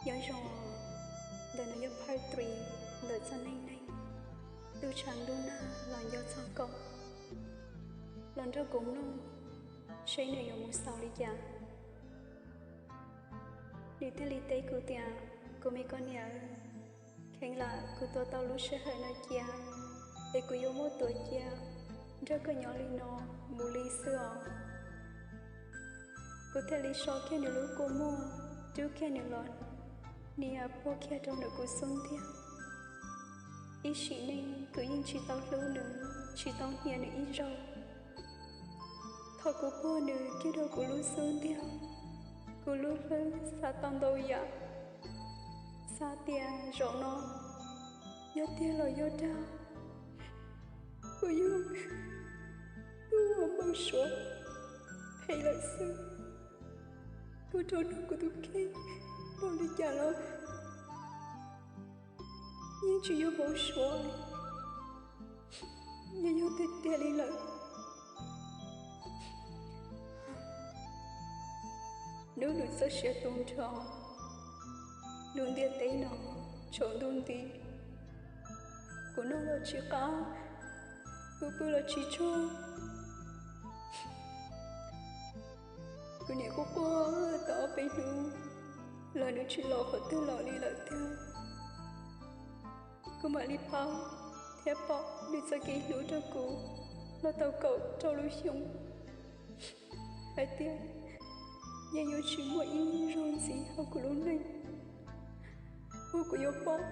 Nyob zoo, ntawm no yog part three ntawm txoj neej neeg, tus tshav ntuj nag los nco txog koj, los nrog kuv mloog seb nws yuav mus xaus li cas. Nws thiaj li teb kuv tias, kuv me koj niam, kheev lam kuv tuav tau lub sij hawm no cia, es kuv yuav muab tuav cia nrog koj nyob li no mus li xwb os. Kuv thiaj li so kiag nws lub kua muag, rub kiag nws los nias puag kiag rau ntawm kuv xub ntiag. Ib sim neej kuv yeej tsis tau hlub nws, tsis tau hnia nws ib zaug. Thaum kuv puag nws kiag rau kuv lub xub ntiag, kuv lub hlwb xav tau ntau yam, xav tias zaum no yog tiag los yog dag, kuv yog tus uas npau suav phem lawm xwb. Kuv rau nrog kuv tus kheej npaum li cas los yeej tsis yuav npau suav, yeej yog tiag tiag li lawm. Hnub nws txoj sia tu nrho, lub ntiaj teb no tsaus ntuj nti, kuv noj los tsis qab, kuv pw los tsis tsaug. Kuv niam kuj quaj tau ob peb hnub los nws tsis los qhov twg los li lawm tiag. Kuv mam li paub thiab pom nws txoj kev hlub rau kuv los tau kaum rau lub xyoo, hais tias yeej yuav tsis muaj ib zaug ntxiv hauv kuv lub neej uas kuv yuav pom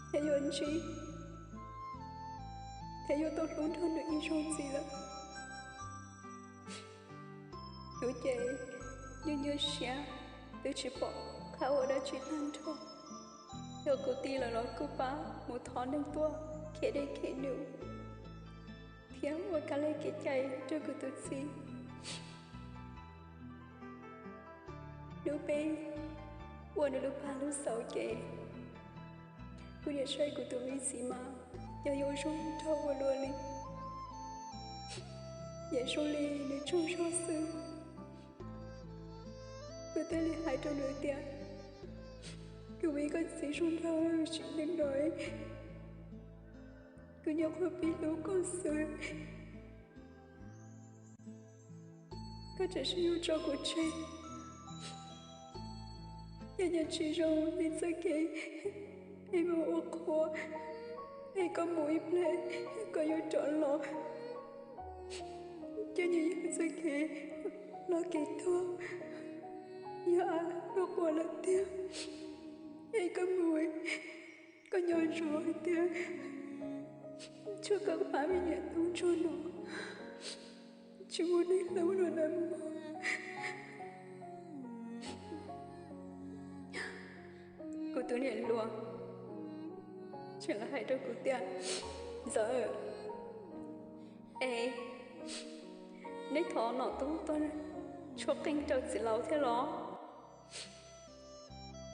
thiab yuav ntsib thiab yuav tau hlub nrog nws ib zaug ntxiv lawm. Kuv ces nyuaj nyuaj siab, twb tsis pom qab ua dab tsi tag nrho. Yog kuv tij lawv los kuj pab mus thov neeg tuaj khiav dej khiav num thiab ua kab li kev cai rau kuv tus txiv. Hnub peb ua nws lub pag lub xaus ces kuv niam saib kuv tus me txiv mas yog yuav zoo nraug ua luaj li, yam zoo li nws tsaug zog xwb. Kuv thiaj li hais rau nws tias, kuv me koj txiv zoo nraug sim neej no, kuv nyuam qhuav pib hlub koj xwb, koj tseem yuav tso kuv tseg, ces nyob tsis zoo li txoj kev es mus ua qhua, es koj mus ib pliag koj yuav rov los, ces nyob yog txoj kev los kev tuag, yog av ua qhua lawm tiag, es koj mus, koj nco ntsoov hais tias tsuas koj pab me niam tub ntsuag no, tsis muaj neeg hlub no lawm mog. Kuv tus niam hluas tseem hais rau kuv tias, Ntxawm, es neb thov nom tub tuaj tshuab qeej rau txiv laus thiab los?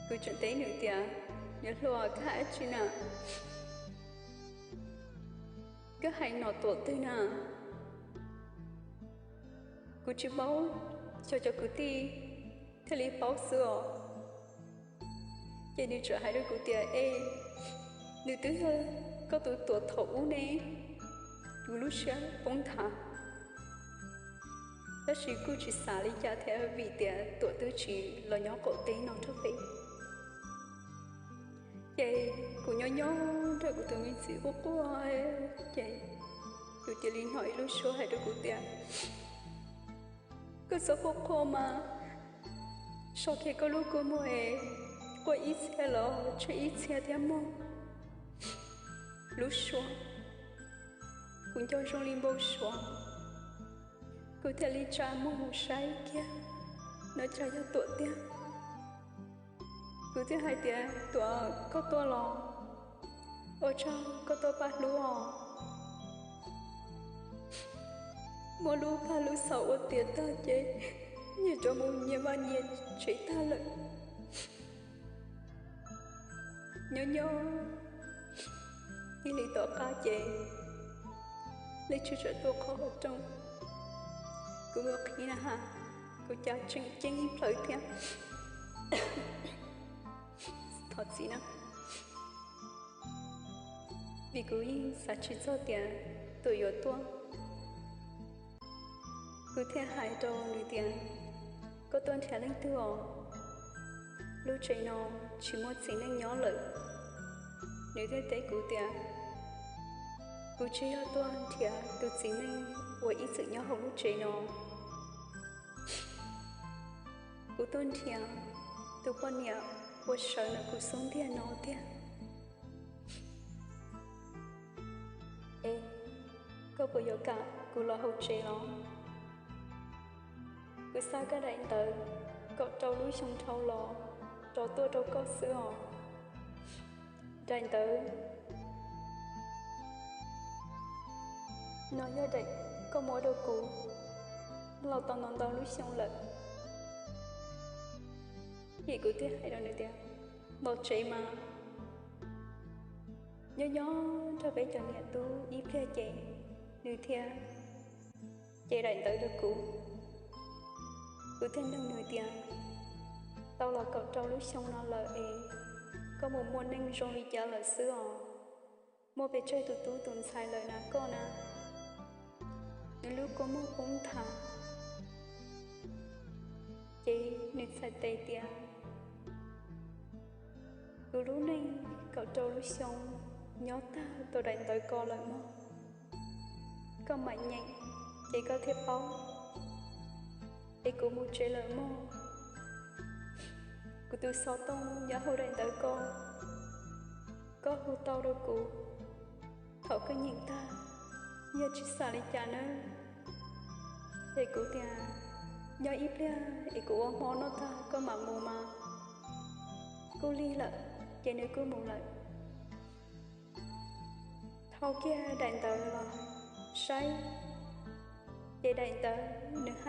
Kuv tseem teb nws tias, niam hluas, koj hais dab tsi na? Koj hais nom tuam twg na? Kuv tsis paub, xyov cov kwv tij thiaj li paub xwb os. Ces nws txawm hais rau kuv tias, es nws twb yog koj tus tuam thaum ub ne. Kuv lub siab poob nthav, tab sis kuj tsis xav li cas thiab vim tias tuam twb tsis los nyob qaum teb no rau peb. Ces kuv nyob nyob nrog kuv tus me txiv quaj quaj, ces kuv cia li hnov ib lub suab hais rau kuv tias, koj txhob quaj quaj mas, so kiag koj lub kua muag es quaj ib txhia los tseg ib txhia thiab mog. Lub suab, kuv nco zoo li npau suav, kuv thiaj li tsa muag mus saib kiag, no cas yog tuam tiag. Kuv thiaj hais tias, tuam, koj tuaj los? Ua tsaug koj tuaj pab hlub os. Muab lub pag lub xaus ua tiav tag ces nyias rov mus nyias vaj nyias tsev tag lawm. Nyob nyob ib hlis tom qab ces Leej Tswv txawm tuaj qhov qhov rooj, kuv mus qhib na has, kuv cas tseem ceeb ib plhaw thiab. Thov txim na, vim kuv yeej xav tsis txog tias Tuam yuav tuaj. Kuv thiaj hais rau nws tias, koj tuaj nrhiav leej twg os? Lub tsev no tsis muaj txiv neej nyob lawm. Nws thiaj teb kuv tias, kuv tsis yog tuaj nrhiav tus txiv neej uas ib txwm nyob hauv lub tsev no. Kuv tuaj nrhiav tus poj niam uas sawv ntawm kuv xub ntiag no tiag. Es koj puas yuav kam kuv los hauv tsev los? Kuv xa koj daim ntawv kaum rau lub xyoo dhau los rov tuaj rau koj xwb os. Daim ntawv no yog daim koj muab rau kuv los tau ntau ntau lub xyoo lawm. Ces kuv thiaj hais rau nws tias, los tsev mas. Nyob nyob nrog peb cov niam tub ib pliag ces nws thiaj cev daim ntawv rau kuv. Kuv thiaj nug nws tias, tau los kaum rau lub xyoo no lawm es koj mus muaj neej zoo li cas lawm xwb os? Muaj pes tsawg tus tub tus ntxhais lawm na koj na? Nws lub kua muag poob nthav, ces nws txhais tes tias, kuv lub neej kaum rau lub xyoo nyob tag rau daim ntawv ko lawm mog. Koj mam nyeem ces koj thiaj paub. Es kuv mus tsev lawm mog. Kuv tus xov tooj nyob hauv daim ntawv ko, koj hu tau rau kuv thaum koj nyeem tag, yog tsis xam li cas nawb. Es kuv tias, nyob ib pliag es kuv ua hmo noj tag koj mam mus mas. Kuj lig lawm, ces nws kuj mus lawm. Thau kiag daim ntawv los saib, ces daim ntawv nws